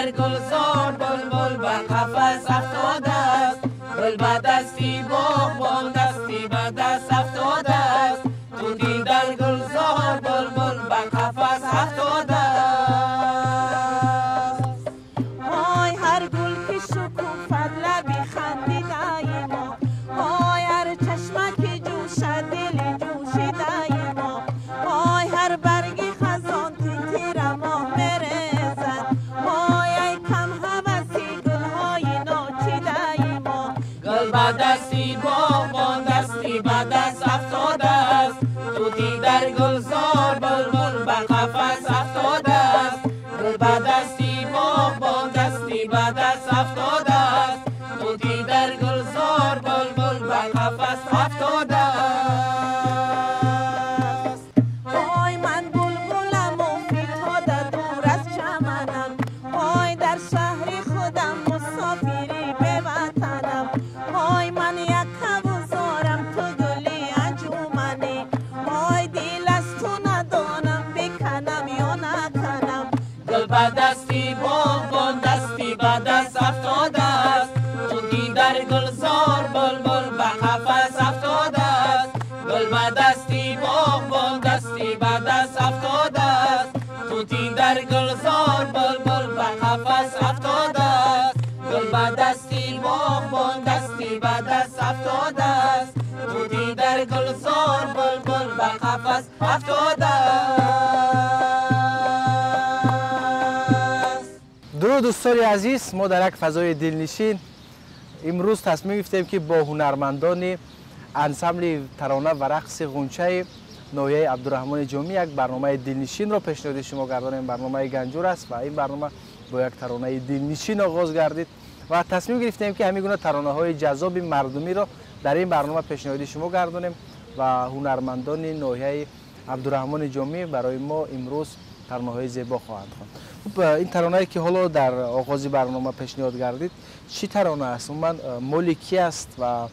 در گلزار بلبل به قفس افتاده است. گل به دستی باغبان دستی به دست افتاده است. طوطی در گلزار بلبل به قفس افتاده است. آی هر گل که شکوفد لبی خندیده ما، آی هر چشمه که جوشد دل جوشیده ما، آی هر برگ خزان تیر ماه میرزد، آی ای کم هوسی گلهای ناچیده ما. گل به دستی باغبان دستی به دست افتاده است. طوطی در گلزار بلبل به قفس افتاده است. گل به دستی باغبان دستی به دست افتاده است. طوطی در گلزار بلبل به قفس افتاده است. آی من بلبلم و فتاده دور از چمنم، آی در شهر خودم مسافری به وطنم، آی من یک کبوزارم تو گلی انجمنی، آی دل از تو ندانم بکنم یا نکنم. گل به دستی باغبان دستی به دست افتاده است. طوطی در گلزار بلبل به قفس افتاده است. گل به دستی باغبان دستی به دست افتاده است. طوطی در گلزار بلبل به قفس افتاده است. گل به دستی باغبان دستی به دست افتاده است. طوطی در گلزار بلبل به قفس افتاده است. درود دوستان عزیز، ما در یک فضای دلنشین امروز تصمیم گرفتیم که با هنرمندان انسامبل ترانه و رقص غنچه ناحیه عبدالرحمن جامی یک برنامه دلنشین را پیشنهاد شما گردانیم. برنامه گنجور است و این برنامه با یک ترانه دلنشین آغاز گردید و تصمیم گرفتیم که همین گونه ترانه های جذاب مردمی را در این برنامه پیشنهاد شما گردانیم و هنرمندان ناحیه عبدالرحمن جامی برای ما امروز ترانه های زیبا خواهند خواند. خب این ترانه‌ای که حالا در آغاز برنامه پیشنهاد گردید چی ترانه است؟ من مال کی است و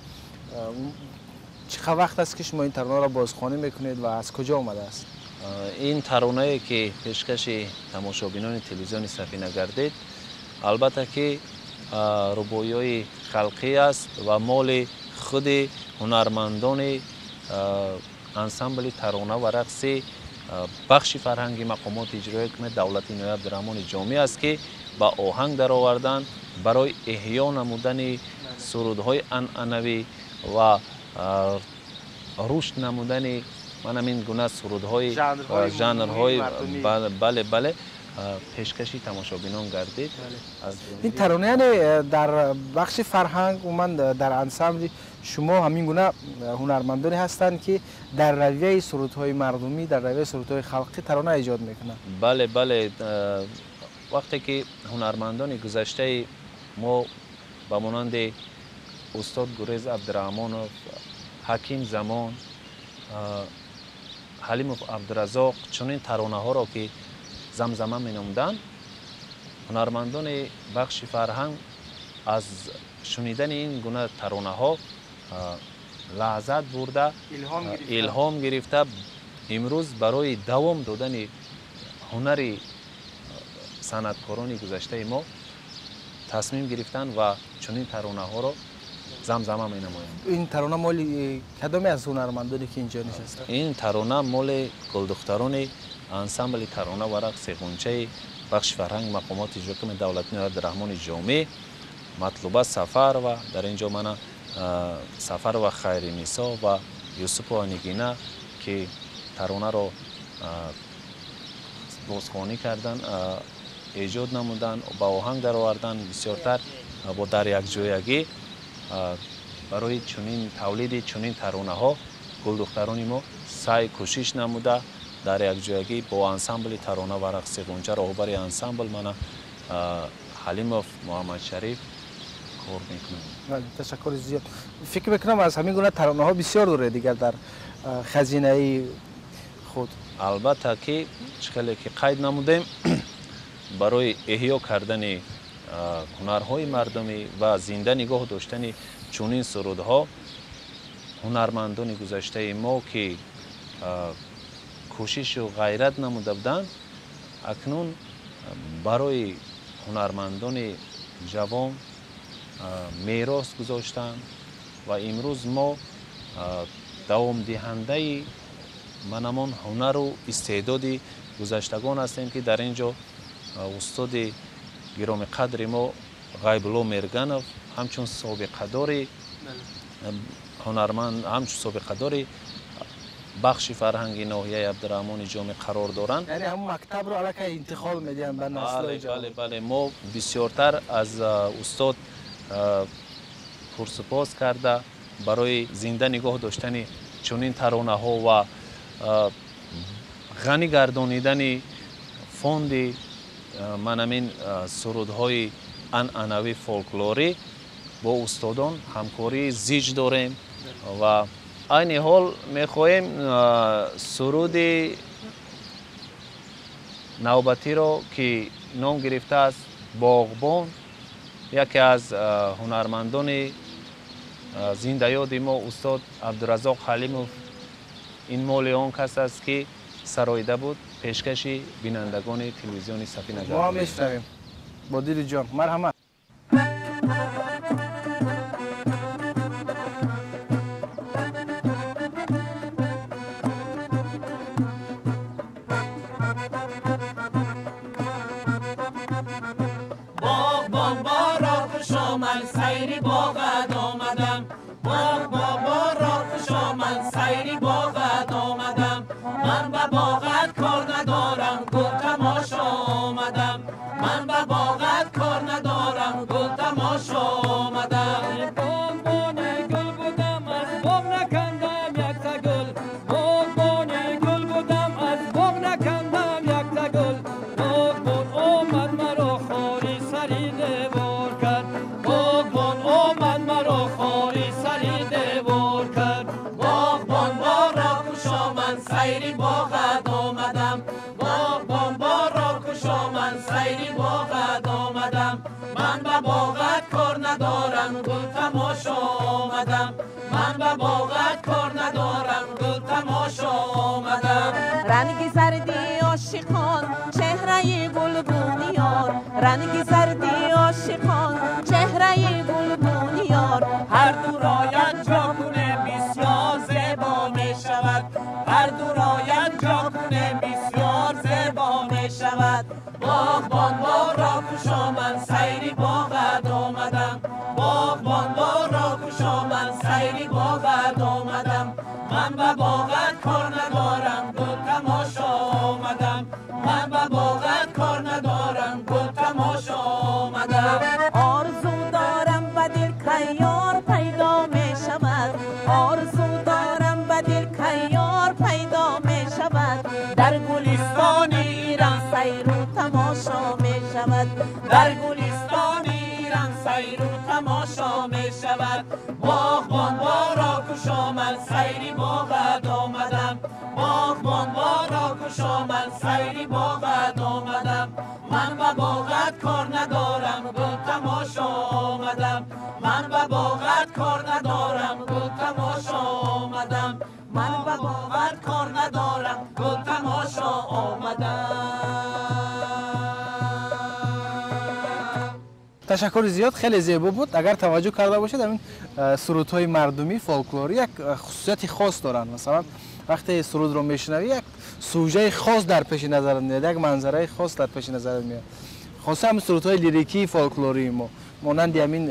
چه وقت است که شما این ترانه را بازخوانی میکنید و از کجا آمده است؟ این ترانه‌ای که پیشکش تماشابینان تلویزیون سفینه گردید البته که رباعی‌های خلقی است و مال خود هنرمندان انسامبل ترانه و رقص بخش فرهنگی مقامات اجرایی حکومت دولتی ناحیه عبدالرحمن جامی است که با آهنگ درآوردن برای احیا نمودن سرودهای عنعنوی و رشد نمودن من همین گونه سرودهای ژانرهای بله بله پیشکشی تماشابینان گردید. این ترانه یعنی در بخش فرهنگ عموما در انسامبل شما همین گونه هنرمندانی هستند که در رویه سرودهای مردمی، در رویه سرودهای خلقی ترانه ایجاد میکنند. بله بله، وقتی که هنرمندان گذشته ما به مانند استاد گریز عبدالرحمنов، حکیم زمان، حلیمов عبدالرزاق چنین ترانه ها را که زمزمه می نمودند، هنرمندان بخش فرهنگ از شنیدن این گونه ترانه ها لذت برده، الهام گرفته، امروز برای دوام دادن هنر صنعتکاران گذشته ما تصمیم گرفتن و چنین ترانه ها را زمزمه می نمایند. این ترانه مال کدامی از هنرمندانی که اینجا نشستند؟ این ترانه مال گلدختران انسامبل ترانه و رقص غنچه بخش فرهنگ مقامات اجرایی دولتی عبدالرحمن جامی، مطلوبه سفر و در اینجا من سفر و خیرنیسا و یوسف و نگینه که ترانه را بازخوانی کردن، ایجاد نمودن، با آهنگ درآوردن، بسیارتر با در یک جایگی برای چنین تولید چنین ترانه ها گلدختران ما سعی کوشش نموده در یک جایگی با انسامبل ترانه و رقص غنچه راهبر انسامبل من حلیمов محمد شریف کار میکنم. تشکر زیاد. فکر میکنم از همین گونه ترانه ها بسیار داره دیگر در خزینه خود. البته که چخیلی که قید نمودیم برای احیا کردن هنرهای مردمی و زنده نگاه داشتن چنین سرودها هنرمندان گذشته ما که کوشش و غیرت نموده بودند، اکنون برای ҳунармандони ҷавон мерос гузоштанд ва имрӯз мо давомдиҳандаи манамон ҳунару истеъдоди гузаштагон ҳастем, ки дар ин ҷо устоди гиромиқадри мо Ғайбулло Мерганов ҳамчун собиқадори ҳунарманд, ҳамчун собиқадори бахши фарҳанги ноҳияи Абдураҳмони Ҷомӣ қарор доранд. Яъне ҳамон мактабро аллакай интиқол медиҳанд ба наслҳои ҷавон. Бале, бале, мо бисёртар аз устод пурсупос карда барои зинда нигоҳ доштани чунин таронаҳо ва ғанӣ гардонидани фонди манамин сурудҳои анъанавӣ фолклорӣ бо устодон ҳамкории зич дорем ва айни ҳол мехоҳем суруди навбатиро, ки ном гирифтааст Боғбон, яке аз ҳунармандони зиндаёди мо устод Абдураззоқ Ҳалимов, ин моли он кас аст, ки сароида буд, пешкаши бинандагони телевизиони Сафина гардонем. Мо мешунавем бо дили ҷон. Марҳамат. Боғбон бора хуш омад, сайри боғат омадам. Боғбон бора хуш омад, сайри боғат омадам. Ман ба боғат кор надорам, гул тамошо омадам. Ман ба боғат кор надорам, гул тамошо омадам. Боғбони гул будам, аз боғ накандам якта гул. Боғбони гул будам, аз боғ накандам якта гул. Боғбон омад, маро хори сари девор кард. Боғбон омад, маро хори сари девор кард. Боғбон бора хуш омад, сайри боғат омадам. Боғбон бора хуш омад, сайри боғат омадам. Ман ба боғат кор надорам, гул тамошо омадам. Ман ба боғат кор надорам, гул тамошо омадам. Ранги зарди ошиқон, чеҳраи гулгуни ёр. Ранги зарди ошиқон, чеҳраи гулгуни ёр. Ҳар ду ро якҷо кунем, бисёр зебо мешавад. Ҳар ду ро якҷо кунем, бисёр зебо мешавад. Боғбон бора хуш омад, сайри боғат омадам. Боғбон бора хуш омад, сайри боғат омадам. Ман ба боғат кор надорам, гул тамошо омадам. Ман ба боғат кор надорам, гул тамошо омадам. Орзу дорам ба дил кайёр пайдо мешавад. Орзу дорам ба дил кайёр пайдо мешавад. Дар гулистони Иран сайру тамошо мешавад. Дар гулистони Иран сайру тамошо мешавад. Боғбон бора хуш омад, сайри боғат омадам. Боғбон бора хуш омад, сайри боғат омадам. Ман ба боғат кор надорам, гул тамошо омадам. Ман ба боғат кор надорам, гул тамошо омадам. Ман ба боғат кор надорам, гул тамошо омадам. Ташаккури зиёд, хеле зебо буд. Агар таваҷҷӯҳ карда бошед, ҳамин сурудҳои мардумӣ фолклорӣ як хусусияти хос доранд. Масалан, вақте сурудро мешунавӣ, як сужаи хос дар пеши назарат меояд, як манзараи хос дар пеши назарат меояд. Хоса ҳамин сурудҳои лирикии фолклории мо, монанди ҳамин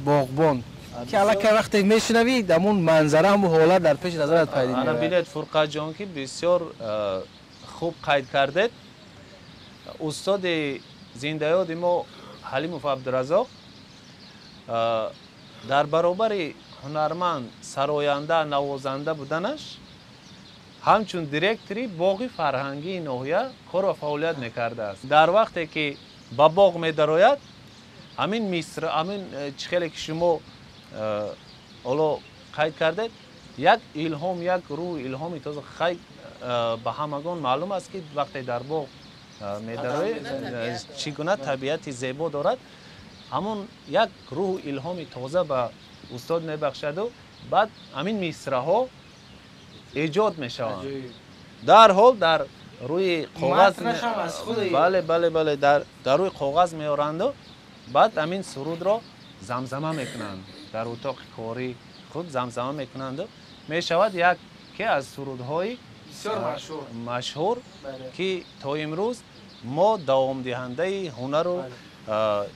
Боғбон, ки аллакай вақте мешунавӣ, ҳамун манзара, ҳамун ҳолат дар пеши назарат пайдо Ана меояд. Бинед, Фурқатҷон, ки бисёр хуб қайд кардед. Устоди зиндаёди мо Ҳалимов Абдураззоқ дар баробари ҳунарманд, сароянда, навозанда буданаш, ҳамчун директори боғи фарҳангии ноҳия кор ва фаъолият мекардааст. Дар вақте ки ба боғ медарояд, ҳамин миср, ҳамин чӣ хеле ки шумо ҳоло қайд кардед, як илҳом, як рӯҳ илҳоми тоза. Хай, ба ҳамагон маълум аст, ки вақте дар боғ медароед, чӣ гуна табиати зебо дорад. Ҳамон як рӯҳу илҳоми тоза ба устод мебахшаду баъд ҳамин мисраҳо эҷод мешаванд. Дарҳол дар Рӯи коғаз, бале, бале, бале, дар рӯи коғаз меоранду баъд ҳамин сурудро замзама мекунанд, дар утоқи кории худ замзама мекунанду мешавад яке аз сурудҳои машҳур, ки то имрӯз мо давомдиҳандаи ҳунару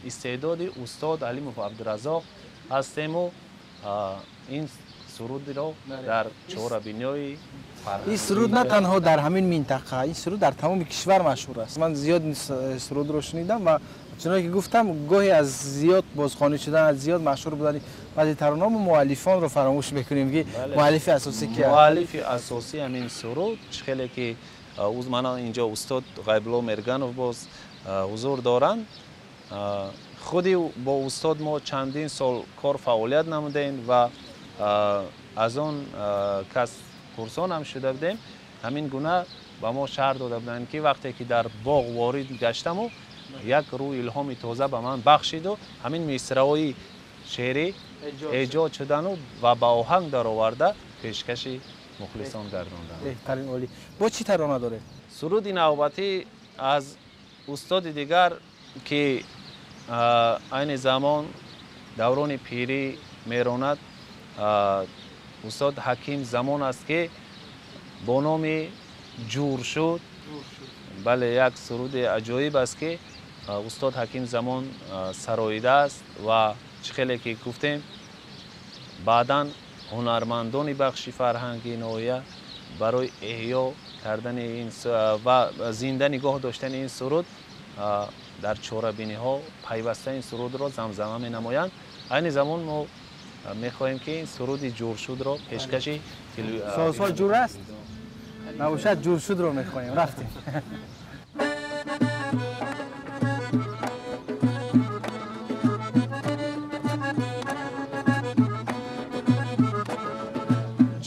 истеъдоди устод Алимов Абдуразоқ ҳастему ин сурудро дар чорабиниҳои ин суруд на танҳо дар ҳамин минтақа, ин суруд дар тамоми кишвар машҳур аст. Ман зиёд сурудро шунидам ва чуноне ки гуфтам, гоҳе аз зиёд бозхонӣ шудан, аз зиёд машҳур будани баъзе таронаҳо мо муаллифонро фаромӯш мекунем, ки муаллифи асосӣ ки аст. Муаллифи асосии ҳамин суруд, чӣ хеле ки мана инҷо устод Ғайбулло Мерганов боз ҳузур доранд. Худи бо устод мо чандин сол кор фаъолият намудем ва аз он кас пурсон ҳам шуда будем. Ҳамин гуна ба мо шарҳ дода буданд, ки вақте ки дар боғ ворид гаштаму як рӯ илҳоми тоза ба ман бахшиду ҳамин мисраҳои шеърӣ эҷод шудану ва ба оҳанг дароварда пешкаши мухлисон гардонданд. Беҳтарин, олӣ. Бо чӣ тарона доред? Суруди навбатӣ аз устоди дигар, ки айни замон даврони пирӣ меронад, устод Ҳаким Замон аст, ки бо номи «Ҷур шуд». Бале, як суруди аҷоиб аст, ки устод Ҳаким Замон сароидааст ва чӣ хеле ки гуфтем, баъдан ҳунармандони бахши фарҳанги ноҳия барои эҳё кардани ин ва зинда нигоҳ доштани ин суруд дар чорабиниҳо пайваста ин сурудро замзама менамоянд. Айни замон мо мехоҳем, ки ин суруди «Ҷуршудро» пешкаши созҳо ҷур аст, набошад «Ҷуршудро» мехоҳем. Рафтем.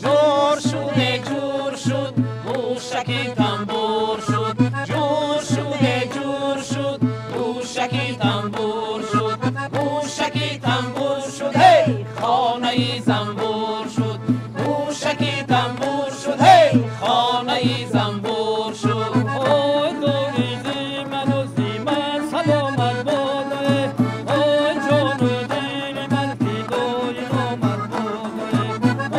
Ҷур шуде, ҷур шуд, гӯшаки тамбур шуд. Ҷур шуде, ҷур шуд, гӯшаки тамбур шуд. Гӯшаки тамбур шуд, ҳей, хонаи замбур шуд. Гӯшаки тамбур шуд, ҳей, хонаи замбур шуд. Ой, донизи ману зиман саломат бодое, ой, ҷону дили ман фидои номат бодое.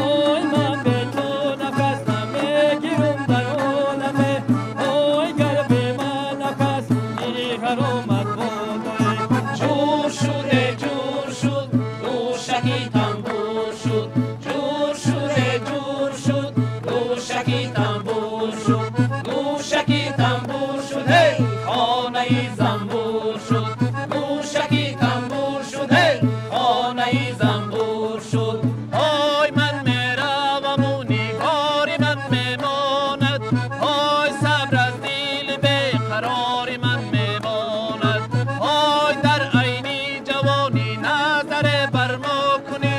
Ой, ман бе ту нафас намегирам дар оламе, ой, гар бе ман нафас гири ҳаромат бодое. Ҷур шуде, ҷур шуд, гӯшаки тамбур шуд. Ҷур шуде, ҷур шуд, гӯшаки тамбур шуд. Гӯшаки тамбур шуд, ҳей, хонаи замбур шуд. Гӯшаки тамбур шуд, ҳей, хонаи замбур шуд. Ой, ман мераваму нигори ман мемонад, ой, сабр аз дили беқарори ман мемонад. Ой, дар айни ҷавонӣ назаре бар мо кунӣ,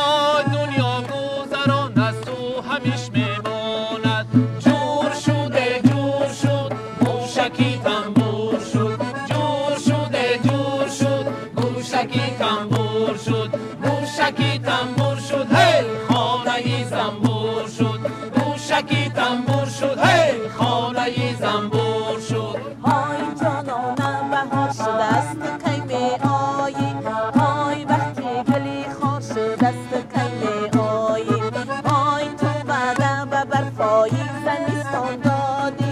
ой, дунё гузарон аз ту ҳамиш мемонад. Ҷур шуде, ҷур шуд, гӯшаки тамбур шуд. Ҷур шуде, ҷур шуд, гӯшаки тамбур шуд. Гӯшаки тамбур шуд, ҳей, хонаи замбур шуд. Гӯшаки тамбур шуд, ҳей, хонаи замбур шуд. Ҳой, ҷононам, баҳор шудааст, кай меоӣ? Ҳой, вақти гули хор шудааст, кай меоӣ? Ҳой, ту ваъда ба барфои зимистон додӣ,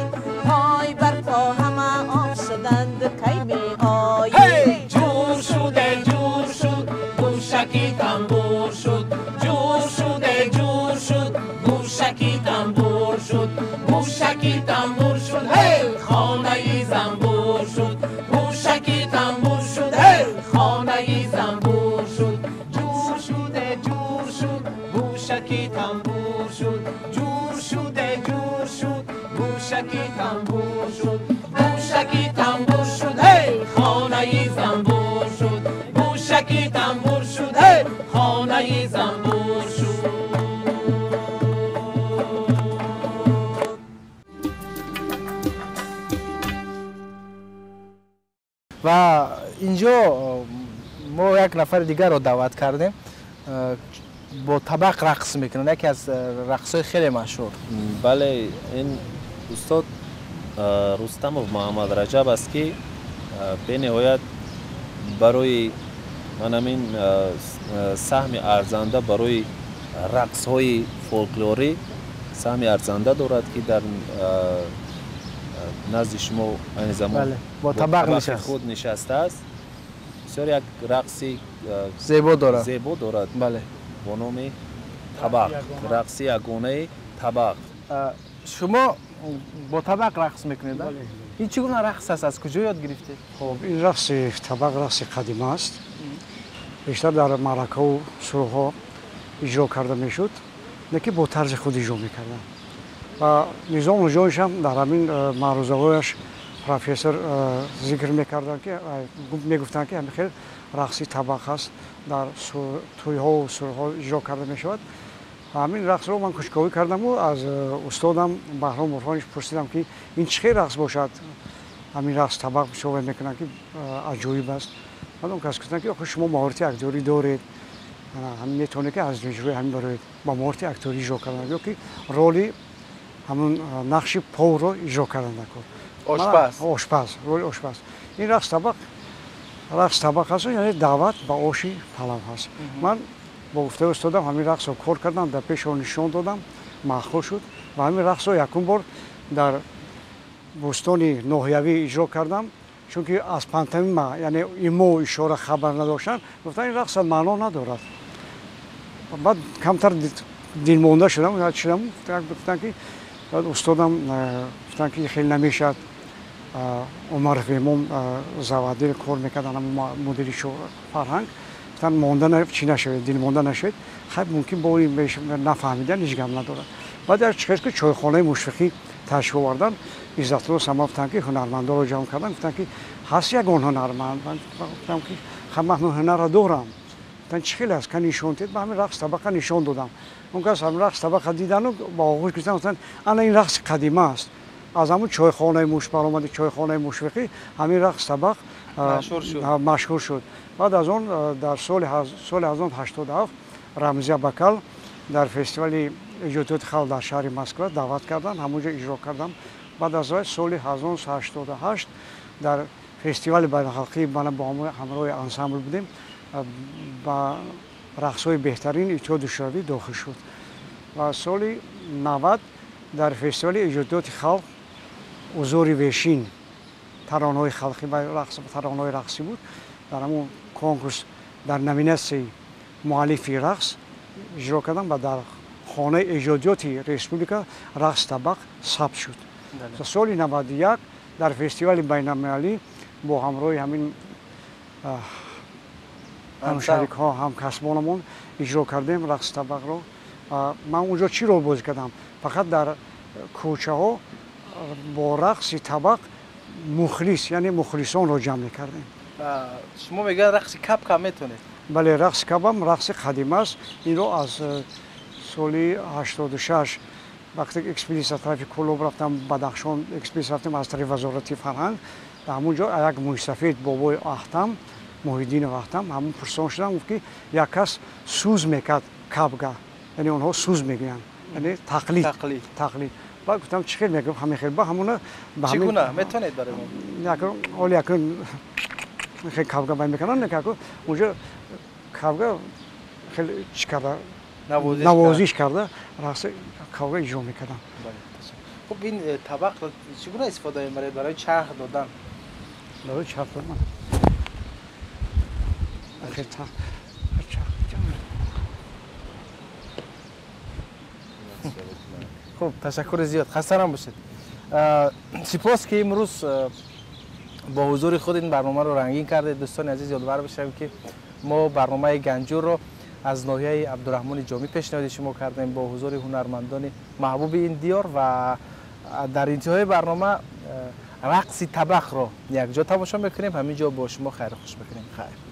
ҳой, барфо ҳама об шуданд, кай меоӣ? Ҷур шуде, ҷур шуд, гӯшаки тамбур шуд. Ҷур шуде, ҷур шуд, гӯшаки тамбур шуд. Гӯшаки тамбур шуд, ҳей, хонаи замбур шуд. Гӯшаки тамбур шуд, ҳей, хонаи замбур шуд. Ҷур шуде, ҷур шуд, гӯшаки тамбур шуд. Ҷур шуде, ҷур шуд, гӯшаки тамбур шуд. Гӯшаки тамбур шуд, ҳей, хонаи замбур шуд. Гӯшаки тамбур шуд, ҳей, хонаи замбур шуд. Ва инҷо мо як нафари дигарро даъват кардем, бо табақ рақс мекунанд, яке аз рақсҳои хеле машҳур. Бале, ин устод Рустамов Муҳаммад Раҷаб аст, ки бениҳоят барои ман ҳамин саҳми арзанда барои рақсҳои фолклорӣ саҳми арзанда дорад, ки дар назди шумо айни замон бо табақи худ нишастааст. Бисёр як рақси зебо дорад, зебо дорад, бале, бо номи табақ, рақси ягонаи табақ. Шумо бо табақ рақс мекунед? Ин чӣ гуна рақс аст, аз куҷо ёд гирифтед? Хоб, ин рақси табақ рақси қадима аст, бештар дар маъракаву сурҳо иҷро карда мешуд, лекин бо тарзи худ иҷро мекарданд. Ва Низом Нуҷонишам дар ҳамин маърузаҳояш профессор зикр мекарданд, ки мегуфтанд, ки ҳамин хел рақси табақ ҳаст, дар тӯйҳову сурҳо иҷро карда мешавад. Ҳамин рақсро ман кушковӣ кардаму аз устодам Баҳром Бурҳониш пурсидам, ки ин чӣ хел рақс бошад, ҳамин рақс табақ бисёр мекунанд, ки аҷоиб аст. Баъд он кас гуфтанд, ки охир шумо маҳорати актёрӣ доред, ҳамин метавонед, ки аз иҷрои ҳамин бароед ба маҳорати актёрӣ иҷро кардан, ё ки роли ҳамун нақши повро иҷро кардан даркор. Ошпаз, ошпаз, роли ошпаз. Ин рақс табақ, рақс табақ аст, яъне даъват ба оши палав ҳаст. Ман бо гуфтаи устодам ҳамин рақсро кор кардам, дар пеши он нишон додам, маъқул шуд ва ҳамин рақсро якум бор дар бӯстони ноҳиявӣ иҷро кардам, чунки аз пантомима, яъне имо ишора хабар надоштанд, гуфтанд ин рақс маъно надорад. Баъд камтар дилмонда шудам, гуфтанд ки баъд устодам гуфтанд, ки хеле намешавад. Умаров Имом завадир кор мекарданд, мудири фарҳанг, гуфтанд монда чӣ нашавед, дилмонда нашавед, хай мумкин бо нафаҳмидан ҳеҷ гап надорад. Баъд як чихез ки чойхонаи мушфиқӣ ташриф овардан, Иззатулло Сама гуфтанд, ки ҳунармандоро ҷамъ кардан, гуфтанд, ки ҳаст ягон ҳунарманд? Ман гуфтам, ки ман ҳунарро дорам. Гуфтанд чӣ хел аст, ка нишон дед? Ба ҳамин рақс табақа нишон додам. Он кас ҳамин рақс табақа дидану ба оғӯш гирифтан, гуфтанд ана ин рақси қадима аст. Аз ҳамун чойхонаи муш баромади чойхонаи мушфиқӣ ҳамин рақс табақ машҳур шуд. Баъд аз он дар соли 1987 Рамзия Бакал дар фестивали эҷодиёти халқ дар шаҳри Москва даъват карданд, ҳамонҷо иҷро кардам. Баъд аз вай соли 1988 дар фестивали байналхалқӣ мана бо ҳамроҳи ансамбл будем, ба рақсҳои беҳтарин Иттиҳоди Шӯравӣ дохил шуд. Ва соли 90 дар фестивали эҷодиёти халқ узури вешин таронаҳои халқӣ ва таронаҳои рақсӣ буд. Дар ҳамон конкурс дар номинатсияи муаллифи рақс иҷро кардам ва дар хонаи эҷодиёти республика рақс табақ сабт шуд. Соли 91 дар фестивали байналмилалӣ бо ҳамроҳи ҳамин ҳамшарикҳо, ҳамкасбонамон иҷро кардем рақси табақро. Ман онҷо чӣ рол бозӣ кардам? Фақат дар кӯчаҳо бо рақси табақ мухлис, яъне мухлисонро ҷамъ мекардем. Шумо мегӯяд рақси каб метавонед? Бале, рақси кабам рақси қадима аст. Инро аз соли 86 вақте экспедитсия тарафи Кӯлоб рафтам, Бадахшон экспедитсия рафтем аз тарафи вазорати фарҳанг, дар ҳамон ҷо як мӯйсафед бобои Аҳтам, Муҳиддинов Аҳтам, ҳамон пурсон шудам, гуфт, ки як кас сӯз мекард кабга, яъне онҳо сӯз мегӯянд, яъне тақлид, тақлид. Баъд гуфтам чӣ хел мегӯям, ҳамин хел ба ҳамона. Чӣ гуна метавонед барои мо? Оли якун хел кабга бай мекунанд, якун онҷо кабга хел чӣ карда, навозиш карда рақси кабга иҷро мекардам. Хуб, ин табақро чӣ гуна истифода мебаред барои чарх додан? Барои чарх додан хуб, ташаккури зиёд, хаста набошед. Сипос, ки имрӯз бо ҳузури худ ин барномаро рангин кардед. Дӯстони азиз, ёдовар бишавем, ки мо барномаи Ганҷурро аз ноҳияи Абдураҳмони Ҷомӣ пешниҳоди шумо кардем бо ҳузури ҳунармандони маҳбуби ин диёр ва дар интиҳои барнома рақси табақро якҷо тамошо мекунем. Ҳамин ҷо бо шумо хайру хуш мекунем. Хайр.